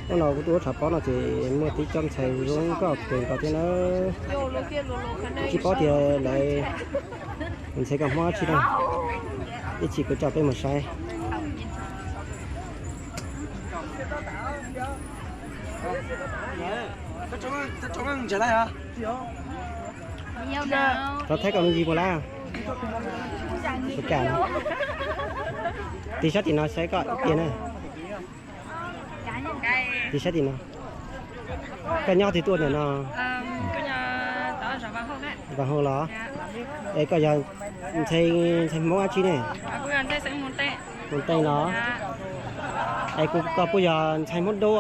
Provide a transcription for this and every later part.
Hnub no kuv tuaj ua tshav pob no ces muaj tib tsob ntxhais zoo nkauj kawg nkaus thiab na. Tsis paub tias lawv ntxhais koj Hmoob dab tsi na. Ib chim kuv coj peb mus saib. Thov thaij koj me ntsis puas lab? Tig sab tim no saib koj ib pliag na. Tig sab tim no. Koj nyob twg tuaj ntawm no? Vaj Hauj los? Es koj yog ntxhais, ntxhais Hmoob dab tsi ne? Hmoob Teej los? Es kuv, koj puas yog ntxhais Hmoob Dub?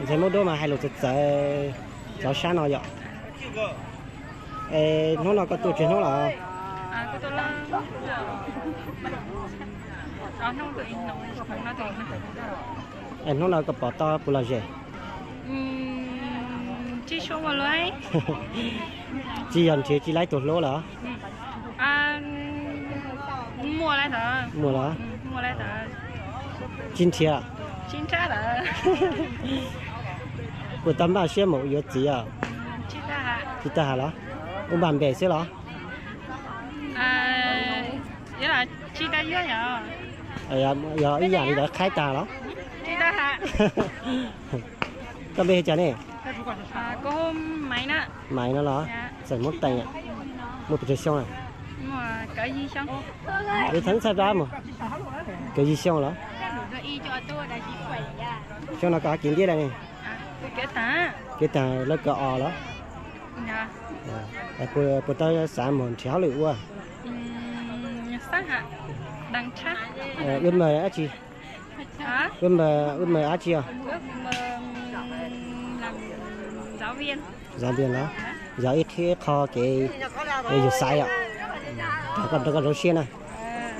Ntxhais Hmoob Dub mas hais lus txawv txawv cov sab no yom. Es hnub no koj tuaj tsawg hnub lawm? Es hnub no koj pom tau puas lom zem? Tsis yog nrhiav tsis laib tus hlub lawm? Muaj los? Tsis nrhiav? Puas tau npaj siab mus yuav txiv os? Tsis tau hais los? Ua npaj npe xwb los? Yog ib yam li lawv qhaib tag los? Koj npe hu cas ne? Maiv no los? Txawm Hmoob Teej, muaj pes tsawg xyoo? Wb txhawb ntxhais plab mus. Kaum yim xyoo los? Xyoo no koj kev ntiab lawm ne? Kev tag lawv kaum ob los? Puas tau xav mus nrhiav hauj lwm ua? Ua mas dab tsi? Ua mas, ua mas dab tsi os? Yog ib qho kev yus xaiv os, rau koj zoo siab na.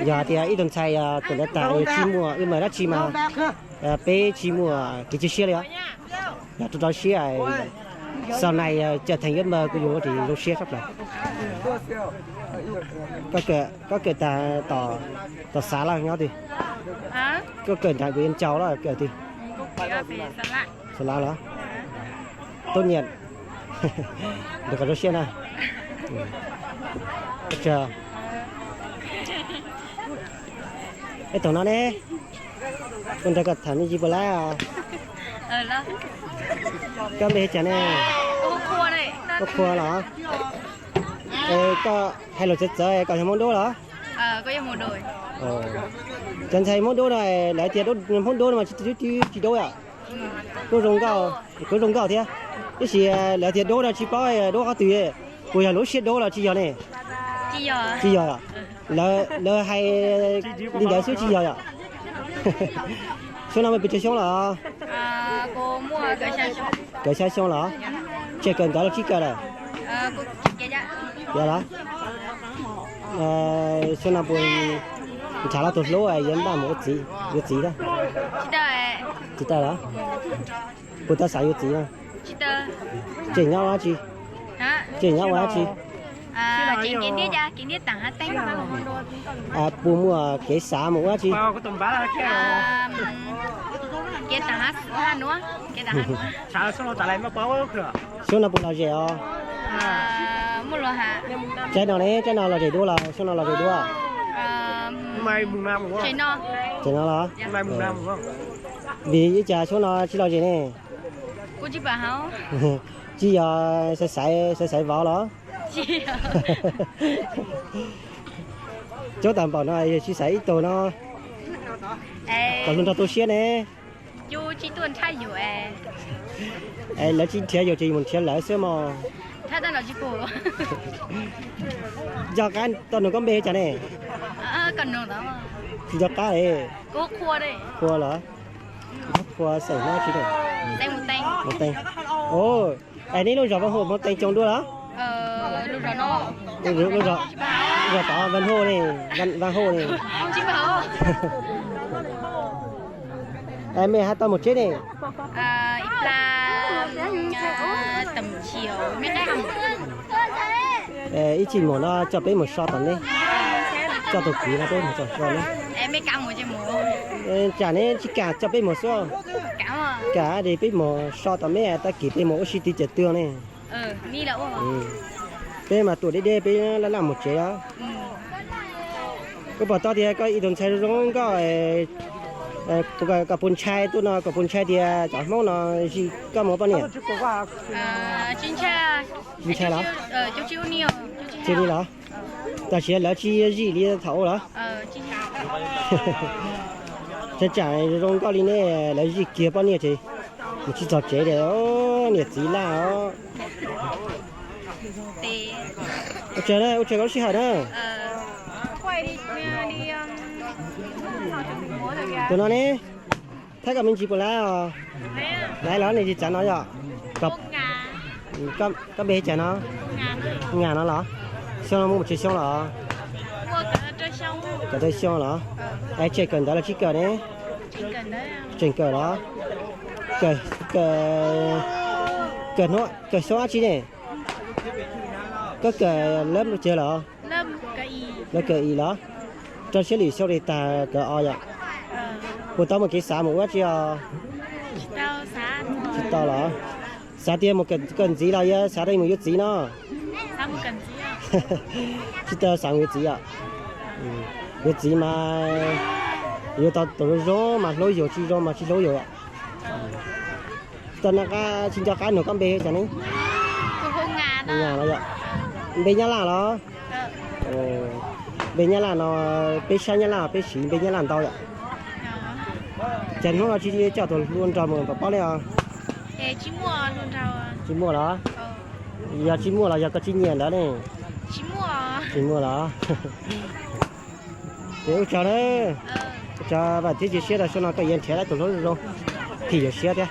Yog hais tias ib tug ntxhais tuaj ntawd tag tsis muaj ua mas dab tsi mas peb tsis muaj kev cia siab li os. Yog rau rau siab, sau nais cawm theem ua mas kuv yuav ua tsis zoo siab tshaj plaws. Koj kawm tag tom xav los nyob twg? Koj kawm nram Vietnam los kawm twg? Xav los? Tốt nghiệp. Nrog koj zoo siab na. Ib tug no ne, kuv nrog koj tham me ntsis puas lab? Koj npe hu cas ne? Ua Qhua los? Koj hais lus txawv txawv, koj yog Hmoob Dub los? Cov ntxhais Hmoob Dub no, lawv tias Hmoob Dub no mas tsis dub, tsis dub yom? Kuj zoo nkauj, kuj zoo nkauj thiab. Tab sis lawv tias dub no tsis paub dub qhov twg, puas yog lub siab dub los tsis yog ne? Tsis yog. Lawv hais li ntawd xwb tsis yog yom? Xyoo no muaj pes tsawg xyoo los? Kaum xya xyoo los? Tseg kawm ntawv los tsis kawm lawm? Yog los? Xyoo no puas nrhav los tus hlub yuav npaj mus ua txiv, yuav txiv thiab? Tsis tau los? Puas tau xav yuav txiv? Tseem nyob ua dab tsi? Tseem nyob ua dab tsi? Puas muaj kev xav mus ua dab tsi? Xyoo no puas lom zem os? Tsaib no ne, tsaib no lom zem dua los, xyoo no lom zem dua? Tsaib no los? Vim li cas xyoo no tsis lom zem ne? Tsis yog xaiv xaiv vauv los? Coob tag npaum no tsis xaiv ib tug no kom luag nrog tu siab ne. Lawv tsis nrhiav yus ces mus nrhiav lawv xwb mog. Nco qab tau nug koj npe cas ne? Tsis nco qab li. Qhua los? Qhua xeem Hmoob tsi? Mus Tees. Es nej lub zos Vaj Huj Hmoob Tees coob dua los? Lub zos tod Vaj Huj ne, Vaj Huj ne. Es mej hab tau mus tsev ne? Ib chim mus no coj peb mus so tom nej. Coj tus kwv no peb mus txog so na. Tsam neb tsis kam coj peb mus xwb. Kam es peb mus so tom meb tag kis peb mus ua si tiv cawm twg ne. Peb mas tuam deb deb peb laj laj mus tsev os. Koj pom tau tias koj ib tug ntxhais zoo zoo nkauj, koj puas ntshai tuaj no, koj puas ntshai tias cov Hmoob no zij koj mus poj niam? Tsis ntshai los? Tsis li los? Tam sim lawv tsis zij li thaum ub los? Tsam tsam zoo nkauj li nej lawv zij kiag poj niam ces mus tsis txog tsev tias niam txiv laj os. Ua tsaug na, ua tsaug koj lub sij hawm na. Tus no ne, thaij koj me ntsis puas laib os? Laib los nej tsis txav no yom? Koj npe cas no? Ngam no los? Xyoo no muaj tsis xyoo los? Kaum rau xyoo los? Es tseem kawm ntawv los tsis kawm ne? Tseem kawm los? Kawm, kawm xyoo dab tsi ne? Koj kawm lab cag los? Lab kawm ib los? Rau siab lwm xyoo li tag kawm ob yom? Puas tau mus kev xav mus ua dab tsi os? Tsis tau los? Xav tias mus kawm ntxiv los yog xav tias mus yuav txiv no? Tsis tau xav mus yuav txiv yom? Yuav txiv mas yuav tau tus zoo zoo mas hlub yus, tsis zoo mas tsis hlub yus yom. Tsis tau nco qab, tsis nco qab nug koj npe cas ne? Npe Nyab Laj los? Npe Nyab Laj no, peb sab Nyab Laj peb siv npe Nyab Laj ntau yom. Cas hnub no tsis coj tus hluas nraug mus pov pob li os? Tsis muaj los? Yog tsis muaj los yog koj tsis nyiam ntawd ne? Tsis muaj los? Ces ua tsaug na, ua tsaug vam thiab cia siab rau xyoo no koj yuav nrhiav tau tus hluas zoo zoo, phim yuav siab thiab.